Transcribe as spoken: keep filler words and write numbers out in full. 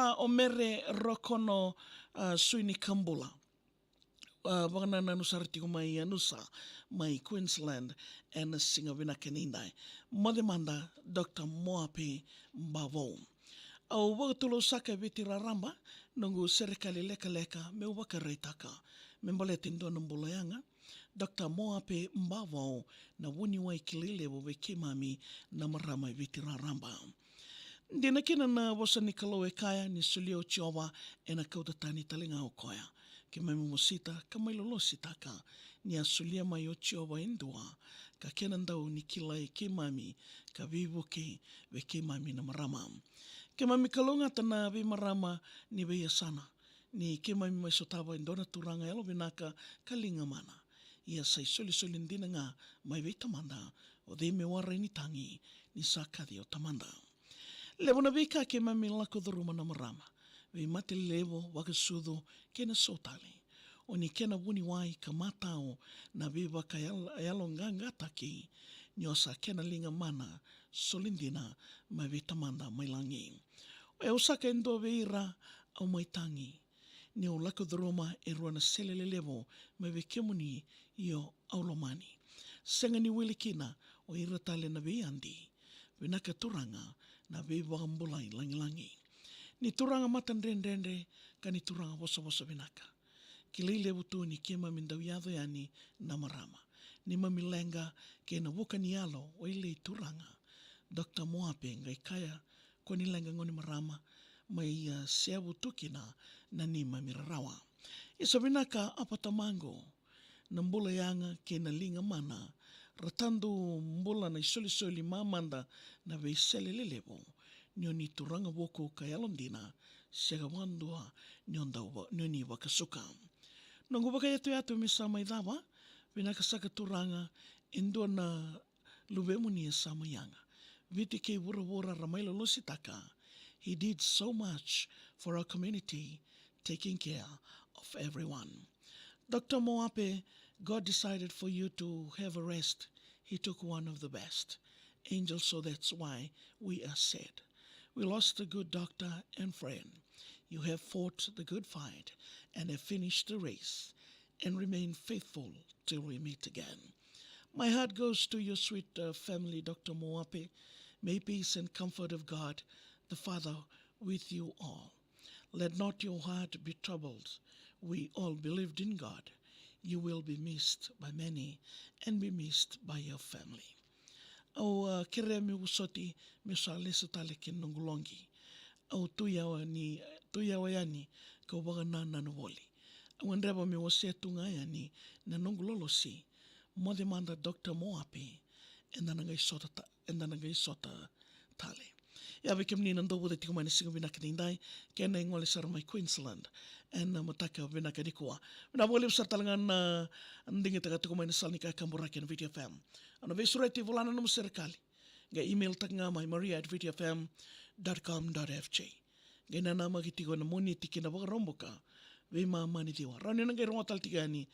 A, o Mere Rokono, a, Sui ni Kabula. A, vakanananu sara tiko mai Noosa, mai Queensland, ena siga vinaka nidai. Moce mada, Doctor Moape Bavou. Au vakatulou saka e Viti raraba, noqu serekali lekaleka, meu vakaraitaka. Me baleta e dua na bula yaga, Doctor Moape Bavou, na vuniwai kilai levu vei keimami na marama e Viti raraba. Dina kina na vosa ni Kalou e kaya ni solia o Jiova ena kauta tani tale ga o koya. Keimami mosita ka mai lolositaka ni a solia mai o Jiova e dua, ka kena dau ni kilai keimami, ka veivuke vei keimami na marama. Keimami kalougata na veimarama ni veiyasana, ni keimami mai sotava e dua na turaga yalovinaka ka liga mana. Ia sa isolisoli dina ga mai vei Tamada, o cei me warai ni tagi, ni sa kaci o Tamada. Levu na veika keimami lako curuma na marama, veimate levu, vakasucu, kei na so tale. O ni kena vuniwai ka matau na veivakayalo, yaloqaqataki, ni o sa kena liga mana, soli dina mai vei Tamada mai lagi. O yau saka e dua vei ira au mai tagi, niu lako curuma e rua na sele lelevu mai vei kemuni, io au lomani. Sega ni wili kina o ira tale na veiyadi. Vinaka Turaga na veivakabulai lagilagi. Ni Turaga matadredredre ka ni Turaga vosavosa vinaka. Kilai levu tu ni keimami dau yaco yani na marama. Neimami leqa kei na vuka ni yalo o Ilei Turaga. Doctor Moape qai kaya, ko ni leqa gone marama, mai, a, seavu tu kina na neimami rarawa. Isa vinaka Apa tamaqu, na bula yaga kei na liga mana, ra tadu bula na isolisoli mamada na veisele lelevu, ni o ni Turaga vuku ka yalodina, sega vakadua ni o dau va-, ni o ni vakasuka. Noqu vakayatuyatu me sa mai cava, vinaka saka Turaga, e dua na luvemuni e sa mai yaga. Viti kei vuravura ra mai lolositaka. He did so much for our community, taking care of everyone. Doctor Moape, God decided for you to have a rest. He took one of the best angels, so that's why we are sad. We lost a good doctor and friend. You have fought the good fight and have finished the race and remain faithful till we meet again. My heart goes to your sweet, uh, family, Doctor Moape. May peace and comfort of God the Father with you all. Let not your heart be troubled. We all believed in God. You will be missed by many and be missed by your family. Au, a, kerea meu vosoti meu sa lesu tale ki na noqu loqi. Au tu yawa ni, tu yawa yani kau vakanananu voli. Au gadreva meu wasea tu ga yani na noqu lolosi. Moce mada Doctor Moape, eda na qai sota ta-, eda na qai sota tale. Ia vei kemuni na dau vota tiko mai na siga vinaka nidai, kei na igole sara mai Queensland ena mataka vinaka nikua. Vinaka vakalevu sara tale ga na digitaka tiko mai na sala ni kakaburaki ena Viti F M. Au na veisureti, vola na nomu serekali. Qai email taka ga mai maria at viti F M dot com dot F J. Qai nanamaki tiko na Moniti ki na Vakaraubuka, veimama ni ciwa. Rawa ni na qai rogo tale tiko yani